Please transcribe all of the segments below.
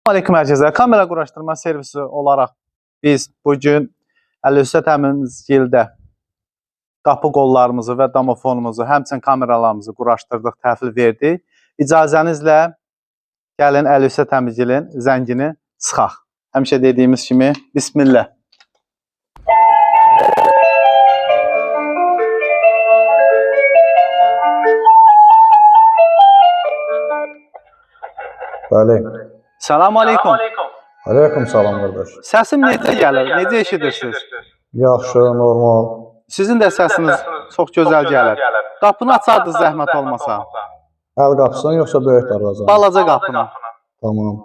Aleyküm herkese. Kamera quraşdırma servisi olaraq biz bugün Əlüstət əmimizgildə qapı qollarımızı və domofonumuzu, həmçinin kameralarımızı quraşdırdıq, təhvil verdik. İcazənizlə gəlin Əlüstət əmimizgilin zəngini sıxaq. Həmişə dediyimiz kimi Bismillah. Bəli. Salam aleykum. Aleyküm salam qardaş. Səsim necə gəlir? Necə eşidirsiniz? Yaxşı, normal. Sizin də səsiniz çox gözəl gəlir. Qapını açardınız zəhmət olmasa. Əl qapısını yoxsa böyük darvazanı? Balaca qapını. Tamam.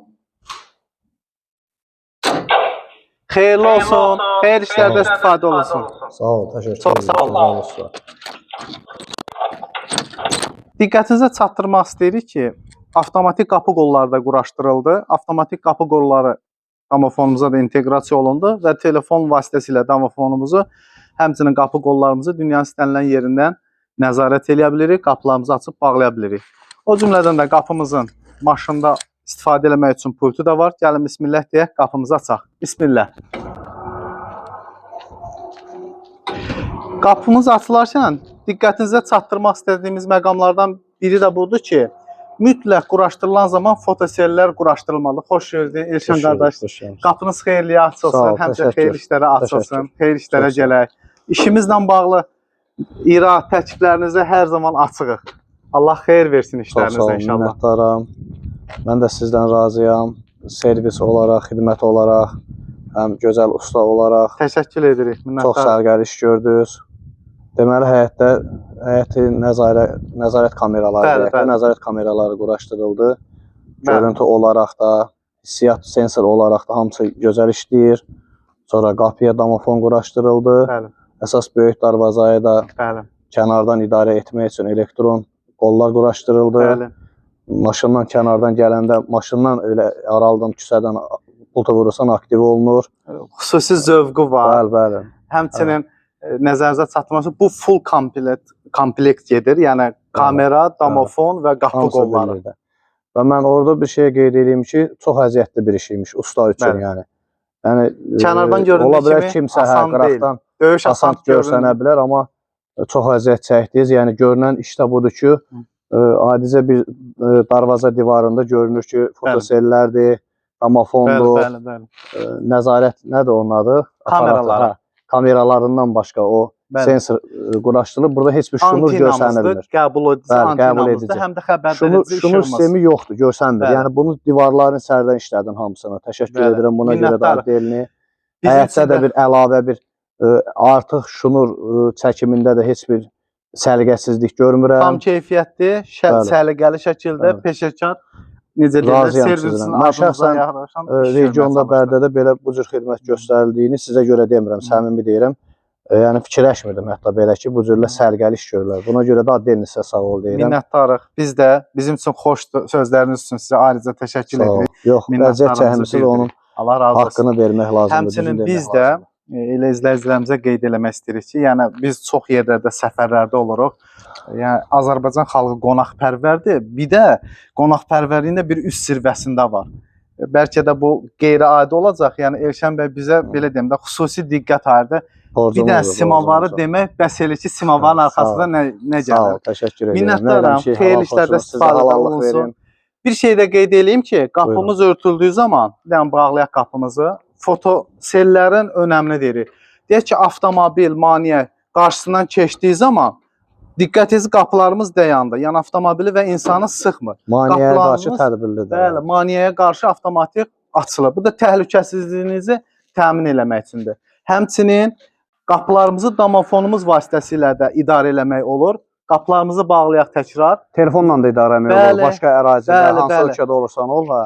Xeyirli olsun. Xeyir işlərdə istifadə olunsun. Sağ ol, təşəkkür Çox sağ ol. Sağ ol. Diqqətinizə çatdırmaq istəyirik ki, avtomatik qapı qolları da quraşdırıldı. Avtomatik qapı qolları domofonumuza da inteqrasiya olundu və telefon vasitəsilə domofonumuzu, həmçinin qapı qollarımızı dünyanın istənilən yerindən nəzarət eləyə bilirik, qapılarımızı açıb bağlaya bilirik. O cümlədən də qapımızın maşında istifadə eləmək üçün pultu da var. Gəlin bismillah deyək, qapımızı açaq. Bismillah. Qapımız açılarkən diqqətinizə çatdırmaq istədiyimiz məqamlardan biri də budur ki, mütləq quraşdırılan zaman fotosellər quraşdırılmalı. Xoş gördük Elşən Xoş qardaş. gördük, xoş gəlmisiniz. Qapınız xeyirliyə açılsın, Sağ ol, həmişə təşəkkür. xeyir işlərə açılsın, Təşəkkür. xeyir işlərə Çox sağ ol. gələk. İşimizlə bağlı ira təkliflərinizə hər zaman açığıq. Allah xeyir versin Çox sağ işlərinizə ol, inşallah. minnətdaram. Mən də sizdən razıyam. Servis olaraq, xidmət olaraq, həm gözəl usta olaraq Təşəkkür edirik. çox Minnətdarıq. səliqəli iş gördünüz. Deməli həyətdə həyəti nəzarət kameraları, Bəli, deyək də, bəli. nəzarət kameraları quraşdırıldı. Bəli. Görüntü olaraq da, hissiyat sensor olaraq da hamısı gözəl işləyir. Sonra qapıya domofon quraşdırıldı. Bəli, Əsas böyük darvazaya da bəli, kənardan idarə etmək üçün elektron qollar quraşdırıldı. bəli. Maşından kənardan gələndə maşından elə aralıdan küçədən pulta vurursan aktiv olunur. Xüsusi zövqü var. Bəli, bəli. Həmçinin nəzərinizə çatdırmaq bu full komplekt gedir. Yəni kamera, domofon və qapı Hamısı qolları. birlikdə. Və mən orada bir şey qeyd edeyim ki, çox əziyyətli bir iş imiş usta üçün Bəli. yəni. Yəni Kənardan göründüyü ola bilər kimi kimsə hə, asan deyil. qıraqdan Döyüş asan asan görsənə bilər, amma çox əziyyət çəkdiniz. Yəni görünən iş də budur ki, adicə bir darvaza divarında görünür ki, fotosellərdir, Bəli, domofondur, bəli, bəli. nəzarət nədir onun adı? Kameraları. Aparatı, hə, kameralarından başqa o Bəli. sensor quraşdırılıb. Burada heç bir şunur Antenamızdır, görsənilmir. qəbul edici Bəli, qəbul antenamızdır, edici. həm də xəbərdar Şunur, edici şunur işığımız. sistemi yoxdur, görsənmir. Bəli. Yəni bunu divarların içəridən işlədin hamısını. Təşəkkür Bəli. edirəm buna görə də Minnətdarıq. adelini. Bizim Həyətdə üçün də bir əlavə bir artıq şunur çəkimində də heç bir səliqəsizlik görmürəm. tam keyfiyyətli, Bəli. səliqəli şəkildə Bəli. peşəkar necə deyirlər, Razıyam servisin sizlə. Mən adımıza şəxsən, yaraşan iş görməyə Regionda çalışdıq. Bərdədə belə bu cür xidmət göstərildiyini sizə görə demirəm, səmimi deyirəm. Yəni fikirləşmirdim hətta belə ki, bu cürlə səliqəli iş görürlər. Buna görə də adelini sizə sağ ol deyirəm. Minnətdarıq. Biz də bizim üçün xoş sözləriniz üçün sizə ayrıca təşəkkür Sağ ol. edirik. Yox, əziyyət Minnətdarlığımızı çəkmisiniz, bildiririk. onun Allah razı olsun. haqqını vermək lazımdır. Həmçinin düzgün biz demək də lazımdır. elə izləyicilərimizə qeyd eləmək istəyirik ki, yəni biz çox yerlərdə səfərlərdə oluruq. Yəni Azərbaycan xalqı qonaqpərvərdir. Bir də qonaqpərvərliyində bir üst zirvəsində var. Bəlkə də bu qeyri-adi olacaq. Yəni Elşən bəy bizə belə deyim də xüsusi diqqət ayırdı. Bir Borcumuzdur, dənə simavarı borcumuzdur. demək bəs elə ki, simavarın Sağ ol. arxasında nə Sağ ol, gəlir. təşəkkür edirəm. Minnətdaram. Nə eləmişik, Xeyirli halal işlərdə xoşuna, sizə istifadə halallıq olunsun. verin. Bir şey də qeyd eləyim ki, qapımız örtüldüyü zaman, bir dənə bağlayaq qapımızı, fotosellərin önəmini deyirik. Deyək ki, avtomobil, maneə qarşısından keçdiyi zaman diqqət edin qapılarımız dayandı. Yəni avtomobili və insanı sıxmır. Maneəyə qarşı Qapılarımız- tədbirlidir. Bəli, maneəyə qarşı avtomatik açılır. Bu da təhlükəsizliyinizi təmin eləmək üçündür. Həmçinin qapılarımızı domofonumuz vasitəsilə də idarə eləmək olur. Qapılarımızı bağlayaq təkrar. Telefonla da idarə etmək Bəli, olur. Başqa ərazidə, bəli, hansı bəli. ölkədə olursan ol, hə.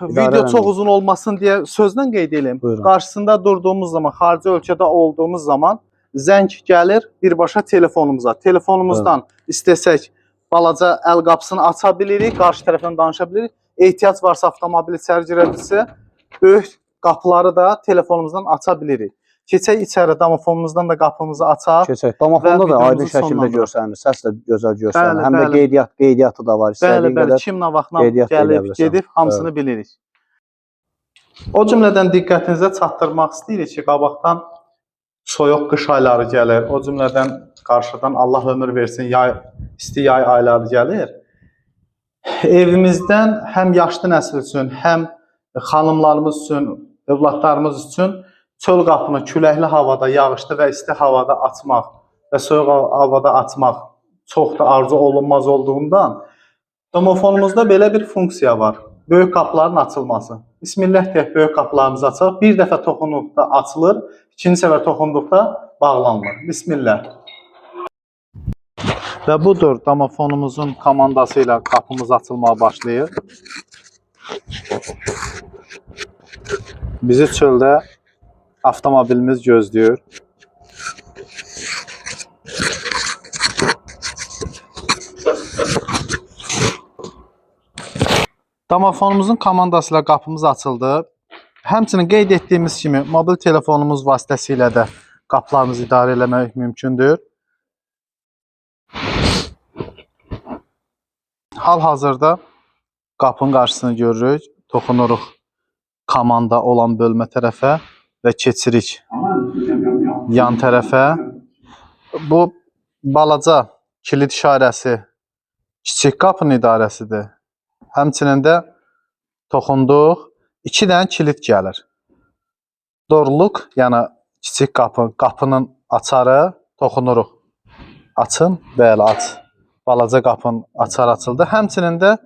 İdarə Video çox eləmək. uzun olmasın deyə sözlə qeyd eləyim. Buyurun. Qarşısında durduğumuz zaman, xarici ölkədə olduğumuz zaman zəng gəlir birbaşa telefonumuza. Telefonumuzdan istəsək balaca əl qapısını aça bilirik, qarşı tərəfdən danışa bilirik. Ehtiyac varsa avtomobil içəri girə bilsə, böyük qapıları da telefonumuzdan aça bilirik. Keçək içəri domofonumuzdan da qapımızı açaq. Keçək. Domofonda Və da aydın videomuzu şəkildə sonlandıraq. görsənir. Səs də gözəl görsənir. Bəli, Həm də bəli. qeydiyyatı da var. Bəli, İstədiyin bəli, qədər kim nə vaxtdan qeydiyyat da eləyə gəlib, bilirsən. gedib, hamısını bilirik. O cümlədən diqqətinizə çatdırmaq istəyirik ki, qabaqdan soyuq qış ayları gəlir. O cümlədən qarşıdan Allah ömür versin, yay, isti yay ayları gəlir. Evimizdən həm yaşlı nəsil üçün, həm xanımlarımız üçün, övladlarımız üçün çöl qapını küləkli havada, yağışlı və isti havada açmaq və soyuq havada açmaq çox da arzu olunmaz olduğundan domofonumuzda belə bir funksiya var. Böyük qapıların açılması. Bismillah deyək, böyük qapılarımızı açaq. Bir dəfə toxunduqda açılır, ikinci səfər toxunduqda bağlanılır. Bismillah. Və budur, domofonumuzun komandası ilə qapımız açılmağa başlayır. Bizi çöldə avtomobilimiz gözləyir. Domofonumuzun komandası ilə qapımız açıldı. Həmçinin qeyd etdiyimiz kimi mobil telefonumuz vasitəsilə də qapılarımızı idarə eləmək mümkündür. Hal-hazırda qapının qarşısını görürük. Toxunuruq komanda olan bölmə tərəfə və keçirik yan tərəfə. Bu balaca kilit işarəsi kiçik qapının idarəsidir. Həmçinin də toxunduq, 2 dənə kilit gəlir. Doğruluq, yəni kiçik qapı, qapının açarı toxunuruq. Açın, bəli, aç. Balaca qapının açarı açıldı. Həmçinin də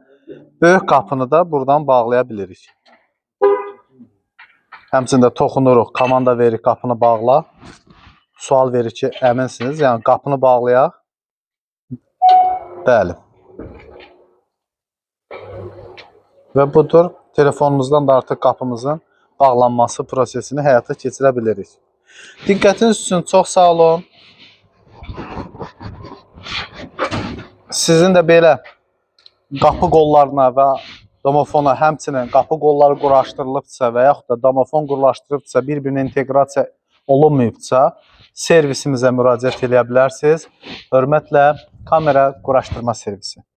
böyük qapını da buradan bağlaya bilirik. Həmçinin də toxunuruq, komanda veririk, qapını bağla. Sual verir ki, əminsiniz? Yəni qapını bağlayaq. Bəli. Və budur, telefonumuzdan da artıq qapımızın bağlanması prosesini həyata keçirə bilirik. Diqqətiniz üçün çox sağ olun. Sizin də belə qapı qollarına və domofona həmçinin qapı qolları quraşdırılıbsa və yaxud da domofon quraşdırılıbsa, bir-birinə inteqrasiya olunmayıbsa, servisimizə müraciət eləyə bilərsiniz. Hörmətlə, kamera quraşdırma servisi.